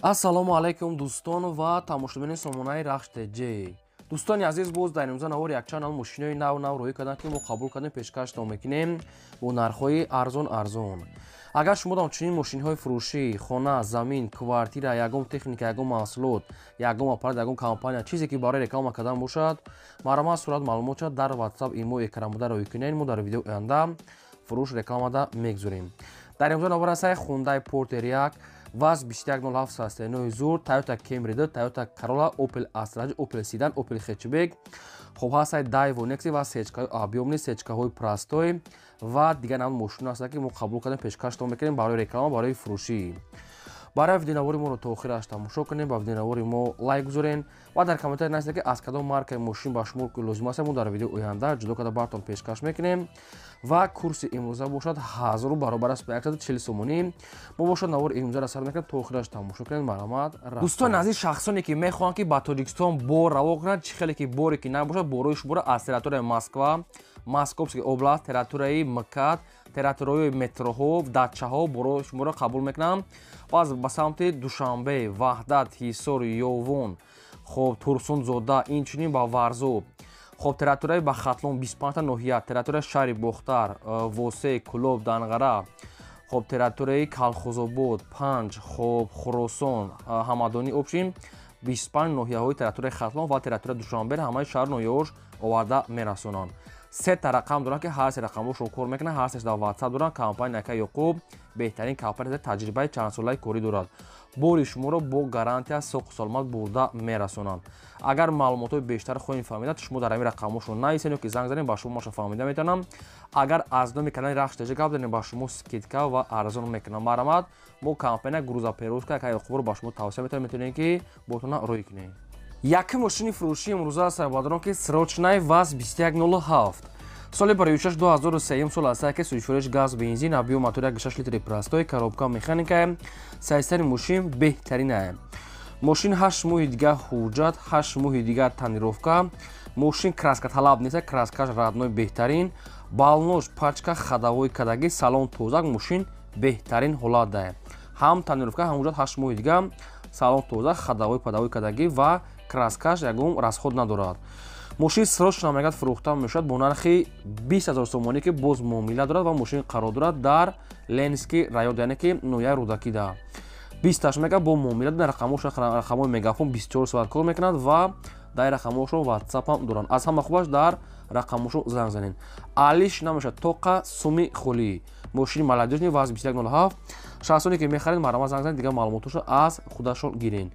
Ассалому алайкум, дӯстон ва тамошобинони сомонаи Рахш ТЖ. Дӯстони азиз, боз дар имрӯза навор якчанд нав мошинои нав нав роҳӣ карданд, ки мо қабул кардем, пешкаштон мекунем бо нархҳои арзон арзон. Агар шумо дам чунин мошинҳои фурӯшӣ, хона, замин, квартира, ягон техника, ягон маҳсулот, ягон аппарат, ягон компания, чизе ки барои реклама кардан бошад, марҳамат, сурат, маълумотша дар WhatsApp, имо, экранбуда роҳӣ кунед. Мо дар видеои оянда фурӯш рекламада мегузорем. Дар имрӯза навор ҳастае Hyundai Porter 1, ВАЗ 2107 69 зур, Toyota Camry 2, Toyota Corolla, Opel Astra, Opel Sedan, Opel Hatchback. Хоб, ҳастаи Daewoo Nexia ва сечкаҳои объёмный, сечкаҳои простой ва дигар навъ мошино ҳастанд, ки мо қабул кардем, пешкаштон мекунем барои реклама, барои фурӯшӣ. Барои видеонавори моро то охираш тамошо кунем, ба видеонавори мо лайк гузорен ва дар комментария нависед, ки аз кадом маркаи мошин ба шумо лозим аст. Мо дар видеои оянда ҷудо карда бартон пешкаш мекунем. Ва курси имрӯза бошад 1000 баробар аст ба 140 сомонӣ. Мо бошад навори имрӯзаро сар мекунем, то охираш тамошо кунед, марҳамат. Дӯстони азиз, шахсоне ки мехоҳанд, ки ба Тоҷикистон бор раво кунанд, чӣ хеле ки боре ки набошад, борҳои шуморо аз территорияи Москва, Московский область, территорияи МКАД, территорияи метроҳо, дачаҳо борҳои шуморо қабул мекунанд. Баъз ба самти Душанбе, Ваҳдат, Ҳисор, Ёвон, хоб, Турсунзода, инчунин ба Варзоб, хоб, территорияи ба Хатлон, 25 ноҳия, территорияи шаҳри Бохтар, Восе, Кӯлоб, Данғара, хоб, территорияи Калхозобод, Панҷ, хоб, Хуросон, Ҳамадонӣ, общем, 25 ноҳияҳои территорияи Хатлон ва территорияи Душанбе, ҳамаи шаҳру ноҳияҳош оварда мерасонанд. Сета рақам доранд, ки ҳар се рақамҳошон кор мекунанд, ҳар сеш дар WhatsApp доранд. Компания Ака Ёқуб беҳтарин компания, таҷрибаи чандсолаи корӣ дорад. Бори шуморо бо гарантия соқу саломат бурда мерасонанд. Агар маълумотҳои бештар хоҳем фаҳмида, шумо дар ҳамин рақамҳошон нависед ё ки занг занед, ба шумо маша фаҳмида метавонам. Агар аз номи канали Рахш ТЖ гап занем, ба шумо скидка ва арзон мекунам. Марҳамат, мо компания грузоперевозка Ака Ёқубро ба шумо тавсия метавонем, метавонем, ки ботона рӯй кунем. Якум мошини фурӯшии имрӯза аст, бародарон, ки срочный, ВАЗ 2107, соли барои 2003 сол аст, ки сӯзишвориш газ, бензин, объём мотор 1,6 литри простой, коробка механика. Состояние мошин беҳтарина. Мошин 8 моҳи дигар ҳуҷҷат, 8 моҳи дигар тонировка. Мошин краска талаб нест, краскаш родной, беҳтарин. Баллонош пачка, ходовой кадаги, салон тозак, мошин беҳтарин ҳолат дае. Ҳам тонировка, ҳам ҳуҷҷат 8 моҳи дигар, салон тоза, ходовой падовой кадаги ва краскаш ягон расход надорад. Мошин срочно мегӯяд, фурӯхта мешавад бо нархи 20 000 сомонӣ, ки боз муомила дорад, ва мошин қарор дорад дар Ленинский район, яъне ки ноҳияи Рӯдакида. Бисташ мега, бо муомила. Дар рақамҳош, рақамҳои Мегафон 24 соат кор мекунад ва дар рақамҳошон WhatsApp ҳам доранд. Аз ҳама хубаш дар рақамҳошон занг занед. Алиш намешавад, тоқа суми холӣ. Мошини молодёжный ВАЗ 2107. Шахсоне ки мехаред, марҳамат, занг занед, дигар маълумотҳошо аз худашон гирен.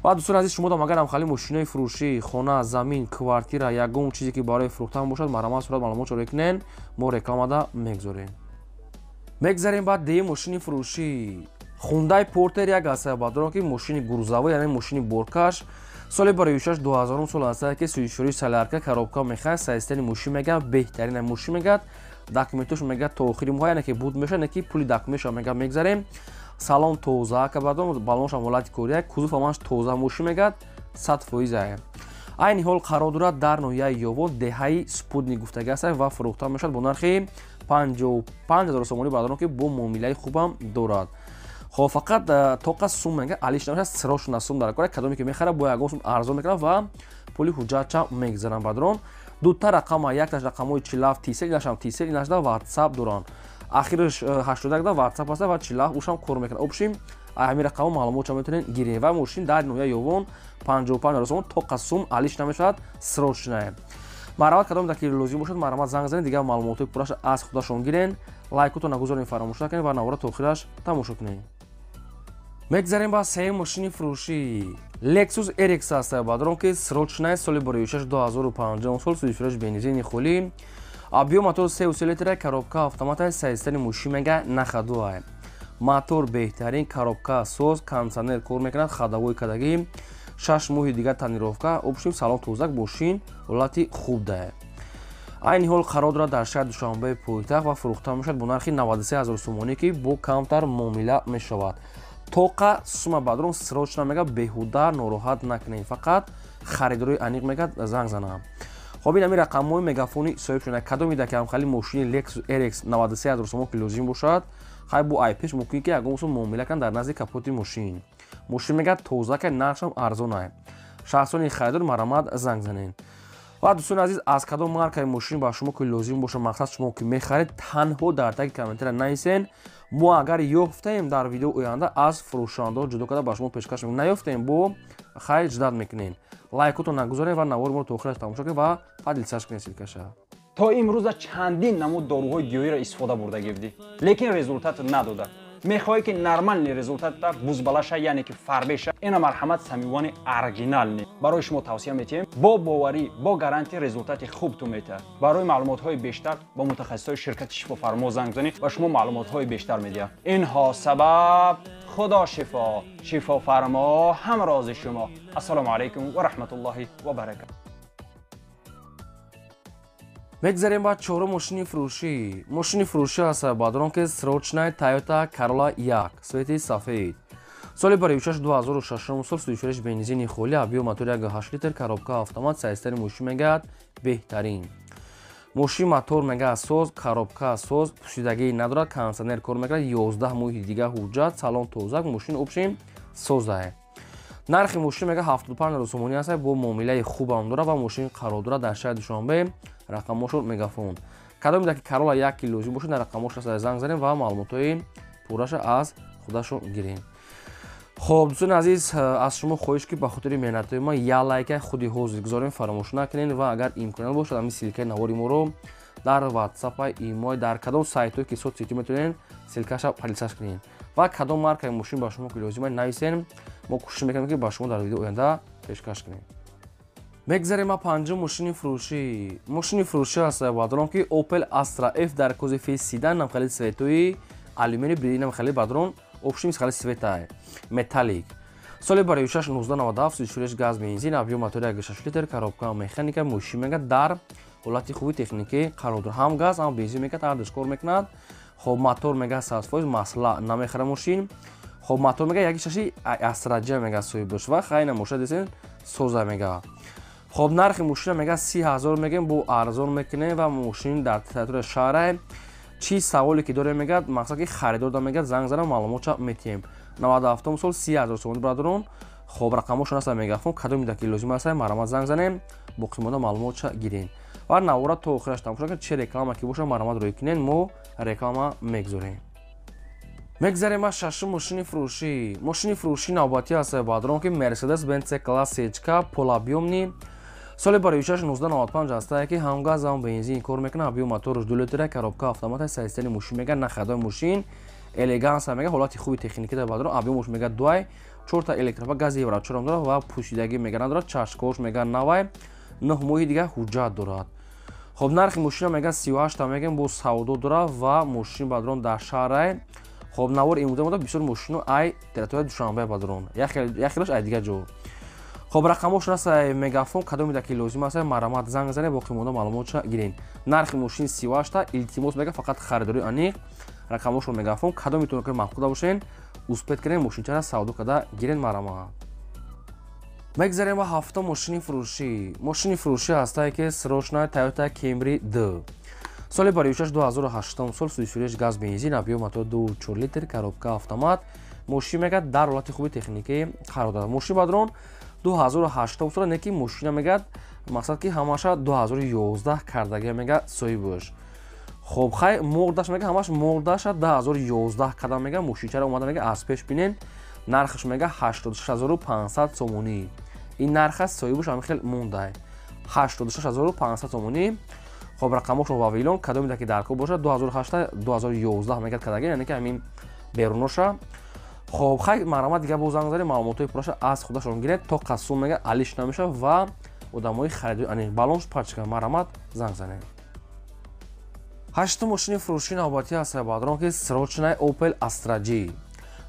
Ва дӯстони азиз, шумо дам агар ҳамхали мошинои фурӯшӣ, хона, замин, квартира, ягон чизе ки барои фурӯхтан бошад, марҳамат, сурат, маълумот шоре кунен, мо рекламада мегузорем. Мегзарем баъд деи мошини фурӯшӣ. Hyundai Porter 1 аст, бародарон, ки мошини грузовой, яъне мошини боркаш, соли барои 2000 сол аст, ки сӯзишвории солярка, коробка мехоҳад. Состояние мошин мега беҳтарин мошин мегӯяд, документош мега то охири моҳ, яъне ки буд мешавад, яъне ки пули документшо мега мегзарем. Салон тоза, кабадон, баллоншам ҳолати кория, кузов ҳамаш тоза. Мошин мегӯяд 100%. Айни ҳол қарор дорад дар ноҳияи Ёвон, деҳаи Спутник гуфтагӣ аст ва фурӯхта мешавад бо нархи 55 000 сомонӣ, бародарон, ки бо муомилаи хубам дорад. Хоб, фақат тоқа сум мега алиш намешавад, срочно сум дар кора. Кадоме ки мехарад, бо ягон сум арзон мекунад ва пули ҳуҷҷатча мегзаранд. Бародарон, дута рақама, якташ рақамҳои 47 Tcell, инашам Tcell, инашда WhatsApp доранд. Ахираш 81 да WhatsApp аст ва 47 ушам кор мекунад. Общем, ҳамин рақамҳо маълумотша метавонед гиред. Ва мошин дар ноҳияи Ёвон, 55 000 сомон, тоқа сум алиш намешавад, срочное. Марҳамат, кадом ки лозим бошад, марҳамат, занг занед, дигар маълумотҳои пурраша аз худашон гирен. Лайкотон нагузорен, фаромӯш накунед ва навора то охираш тамошо кунед. Мегзарем ба сеюм мошини фурӯшӣ. Lexus RX аст, бародарон, ки срочное, соли барои 2005 сол, сӯзишвориш бензини холӣ, объём мотор 3,3 литра, коробка автомата. Состояние мошин мега на ходу, мотор беҳтарин, коробка соз, кондиционер кор мекунад, ходовой кадагӣ, 6 моҳи дигар тонировка. Общем, салон тозак, мошин ҳолати хуб дае. Айни ҳол қарор дорад дар шаҳри Душанбеи пойтахт ва фурӯхта мешавад бо нархи 93 000 сомонӣ, ки бо камтар муомила мешавад. Тоқа сума, бародарон, срочно мега, беҳуда нороҳат накунед, фақат харидорои аниқ мегӯяд занг занам. Хоб, ин ҳамин рақамҳои мегафони соҳиб шуда. Кадоме ки ҳамхали мошини Lexus RX 93 ҳазор сомон ки лозим бошад, хай бо ай пеш мумкин ки ягон сум муомила кунад дар назди капоти мошин. Мошин мегӯяд тоза, ки нархшам арзонай. Шахсони харидор марамат занг занед. Ва дӯстони азиз, аз кадом маркаи мошин ба шумо ки лозим бошад, мақсад шумо ки мехаред, танҳо дар таги комментария нависен. Мо агар ёфтаем, дар видео оянда аз фурӯшандаҳо ҷудо карда ба шумо пешкаш мекунем. Наёфтаем, бо хайр ждать мекунем. Лайкотон нагузоред ва навори моро то охираш тамошо кунед ва поделиться кунед ссылкаша. То имрӯза чандин намуд доруҳои гиёҳиро истифода бурда гирдӣ, лекин результат надода. Мехоҳӣ ки нормальный результата бузбалаша, яъне ки фарбеша, ина марҳамат, Самивани оригинальный барои шумо тавсия метиҳем. Бо боварӣ, бо гарантия результати хуб ту метиҳад. Барои маълумотҳои бештар бо мутахассисои ширкати Шифофармо занг занед ва шумо маълумотҳои бештар медиҳад. Инҳо сабаб Худо шифо, Шифофармо ҳамрози шумо. Ассалому алайкум ва раҳматуллоҳи ва баракат. Мегзарем ба чорум мошини фурӯшӣ. Мошини фурӯшӣ аст, бадрон, ки срочная Toyota Corolla 1 цвети сафед, соли барои 2006 сол, сӯзишвориш бензини холӣ, объём мотори 1,8 литр, коробка автомат. Состояние мошин мегӯяд беҳтарин. Мошин мотор мега соз, коробка соз, пӯшидагӣ надорад, кондиционер кор мекунад, 11 моҳи дига ҳуҷҷат, салон тозак, мошин общем созае. Нархи мошин мега 75 сомонӣ аст, бо муомилаи хубам дорад ва мошин қарор дорад дар шаҳри Душанбе. Рақамошон мегафон. Кадоме ки Карола 1 ки лозим бошад, дар рақамош занг занем ва маълумотҳои пурраша аз худашон гирем. Хоб, дӯстони азиз, аз шумо хоҳиш ки ба хотири меҳнатҳои ма як лайка худи ҳозир гузорем, фаромӯш накунед ва агар имконият бошад, ҳамин ссылкаи навори моро дар ватсапа, имой, дар кадом сайтҳое ки соцсети метавонед, ссылкаша поделиться кунед ва кадом маркаи мошин ба шумо ки лозима нависен, мо кӯшиш мекунем ки ба шумо дар видео оянда пешкаш кунем. Мегзарем ба панҷум мошини фурӯшӣ. Мошини фурӯшӣ аст, бадрон, ки Opel Astra F дар кузови седан, намхали цветои алюминий бри, намхали, бадрон, общем хали цветай металлик, соли барои 1997, сӯзишвориш газ, бензин, объём мотори 1,6 литр, коробка механика. Мошин мега дар ҳолати хуби техникӣ қарор дорад, ҳам газ, ҳам бензин мекунад, ҳардуш кор мекунад. Хоб, мотор мега 100%, масла намехӯра мошин. Хоб, мотор мега 1,6 Astra J мега соҳиб дошт ва хайна мошина десен соза мега. Хоб, нархи мошина мега 30 000 мегем, бо арзон мекунем ва мошин дар территорияи шаҳрае. Чӣ саволе ки дорем, мегӯяд, мақсад ки харидор да мегӯяд, занг занам, маълумотша метиҳем. 97 сол, 30 000 сомонӣ, бародарон. Хоб, рақамошон аст мегафон. Кадоме ки лозим аст, марҳамат занг занем, боқимонда маълумотша гирем ва навора то охираш тамошо кунед. Чӣ реклама ки боша, марҳамат рӯй кунед, мо реклама мегузорем. Мегзарем ба шашум мошини фурӯшӣ. Мошини фурӯшӣ навбатӣ аст, бародарон, ки Mercedes Benz C класс сечка полуобъёмный, соли барои 1995 ҳастае ки ҳам газ, ҳам бензин кор мекунад, объём моторш 2 литра, коробка автомата. Состояние мошин мега нахадои мошин элеганса мега, ҳолати хуби техникӣ дар, бадрон. Объёмош мега дуай, чорта электропа, гази евро чорам дорад ва пӯшидагӣ мега надорад, чашкош мега навай, 9 моҳи дига ҳуҷҷат дорад. Хоб, нархи мошина мега 38-та мегем, бо савдо дорад ва мошин, бадрон, дар шаҳрай. Хоб, навор имрӯза мода бисёр мошину ай территорияи Душанбе, бадрон, як хелаш ай дигар ҷо. Хоб, рақамошон аст мегафон. Кадоме ки лозим аст, марҳамат занг занед, боқимонда маълумотша гирен. Нархи мошин 38-та, илтимос мега фақат харидории аниқ. Рақамошон мегафон. Кадометон ки маъқуда бошен, успеть кунед, мошинчара савдо карда гирен, марҳамат. Мегзарем ба ҳафтум мошини фурӯшӣ. Мошини фурӯшӣ ҳастае ки срочная Toyota Camry 2, соли барои 2008 сол, сӯзишвориш газ, бензин, объём мотор 2,4 литр, коробка автомат. Мошин мегӯяд дар ҳолати хуби техникӣ қарор дорад. Мошин, бадрон, 2008 сола, не ки мошина мегӯяд, мақсад ки ҳамаша 2011 кардагия мега соҳибаш. Хоб, хай мордаш мега ҳамаш мордаша 2011 карда мега. Мошинчара омада мега аз пеш бинен. Нархаш мега 86 500 сомонӣ. Ин нарх аст, соҳибаш ҳамин хел мондай, 86 500 сомонӣ. Хоб, рақамошон Вавилон. Кадоме ки дар кор бошад, 2008 2011 мегӯяд кардаги, яъне ки ҳамин беруноша. Хоб, хай марҳамат, дига боз занг занед, маълумотҳои пурраша аз худашон гиред. То қассум мега алиш намешавад ва одамои харидори аниқ балонш пачка, марҳамат занг занед. Ҳаштум мошини фурӯшӣ навбатӣ аст, бадрон, ки срочная Opel Astra J,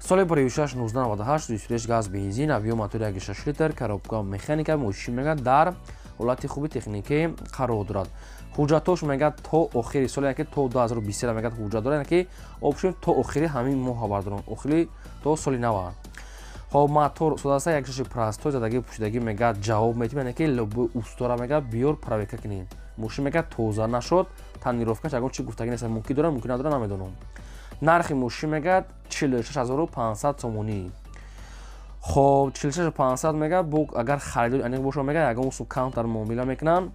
соли барои 1998, сӯзишвориш газ, бензин, объём мотори 1,6 литр, коробка механика. Мошин мега дар ҳолати хуби техникӣ қарор дорад. Ҳуҷҷатош мега то охири сол, яъне ки то 2023 мега ҳуҷҷат дорад, яъне ки общем то охири ҳамин моҳ, бардорон, охири то соли нава. Хоб, мотор содаста, як шаши простой, задаги пӯшидаги мега, ҷавоб метим, яъне ки любой устора мега, биёр, проверка кунем. Мошин мега тоза нашуд, тонировкаш ягон чи гуфтаги нест, мумкин дора, мумкин надора, намедонам. Нархи мошин мега 46 500 сомонӣ. Хоб, 46 500 мега, бо агар харидори аниқ боша, мега ягон сум камтар муомила мекунанд,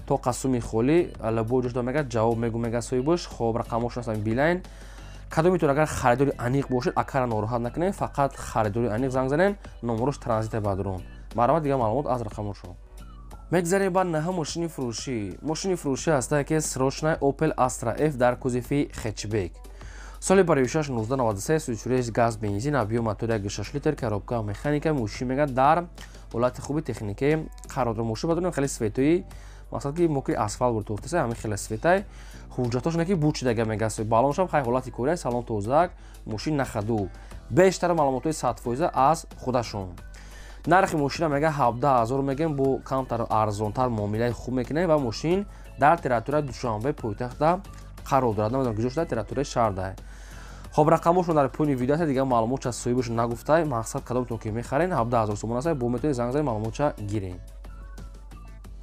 то қасуми холӣ любой ҷошда мега ҷавоб мегу, мега соҳибош. Хоб, рақамошон ҳастан Билайн. Кадомитон агар харидори аниқ бошед, акара нороҳат накунед, фақат харидори аниқ занг занен, номерош транзита бадрон. Марҳамат, дигар маълумот аз рақамошон. Мегзарем ба наҳа мошини фурӯшӣ. Мошини фурӯшӣ ҳастае ки срочная Opel Astra F дар кузови хэтчбек, соли бароишаш 1993, сӯзишворияш газ, бензин, объём мотор 1,6 литр, коробка механика. Мошин мега дар ҳолати хуби техникӣ қарор дорад. Мошин бадонем, хеле светои, мақсад ки мокри асфалт бур тофтаса, ҳамин хеле светай. Ҳуҷҷатош не ки бучидага мега, балоншам хай ҳолати кория, салон тозак, мошин на ходу. Бештар маълумотҳои 100% аз худашон. Нархи мошина мега 17 000 мегем, бо камтар арзонтар муомилаи хуб мекунем ва мошин дар территорияи Душанбе пойтахта қарор дорад, намедонам куҷо шуда, территорияи шаҳрда. Хоб, рақамошон дар поёни видео аст. Дигар маълумотча соҳибашон нагуфтай. Мақсад, кадомтон ки мехарен, 17 000 сомон аст, бо метавонед занг занед, маълумотча гирем.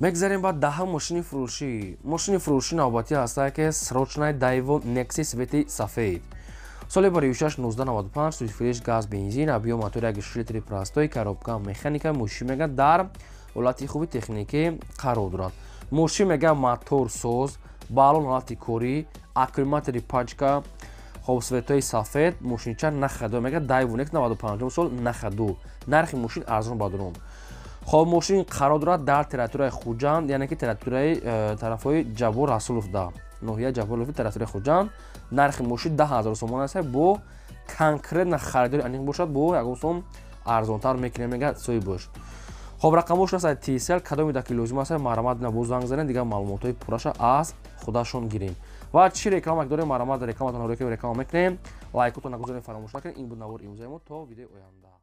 Мегзарем ба даҳа мошини фурӯшӣ. Мошини фурӯшӣ навбатӣ ҳастае ки срочная Daewoo Nexia цвети сафед, соли бароишаш 1995, сӯзишворияш газ, бензин, объём мотор 1,6 литри простой, коробка механика. Мошин мега дар ҳолати хуби техникӣ қарор дорад. Мошин мега мотор соз, балон ҳолати корӣ, аккумулятори пачка. Хоб, светои сафед, мошинча на ходу мега, Daewoo Nexia 95 сол, на ходу. Нархи мошин арзон бадрон. Хоб, мошин қарор дорад дар территорияи Хуҷанд, яъне ки территорияи тарафҳои Ҷаббор Расуловда, ноҳияи Ҷаббор, территорияи Хуҷанд. Нархи мошин 10 000 сомон аст, бо конкретно харидори аниқ бошад, бо ягон сом арзонтар мекунем, мега соҳибош. Хоб, рақамош аст Tcell. Кадоме ки лозим аст, марҳамат, на боз занг занед, дигар маълумотҳои пурраша аз худашон гирем. Ва чӣ реклама дорем, марҳамат, рекламатон реклама мекунем. Лайкотон нагузорем, фаромӯш накунед. Ин буд навори имрӯзаи мо. То видеои оянда.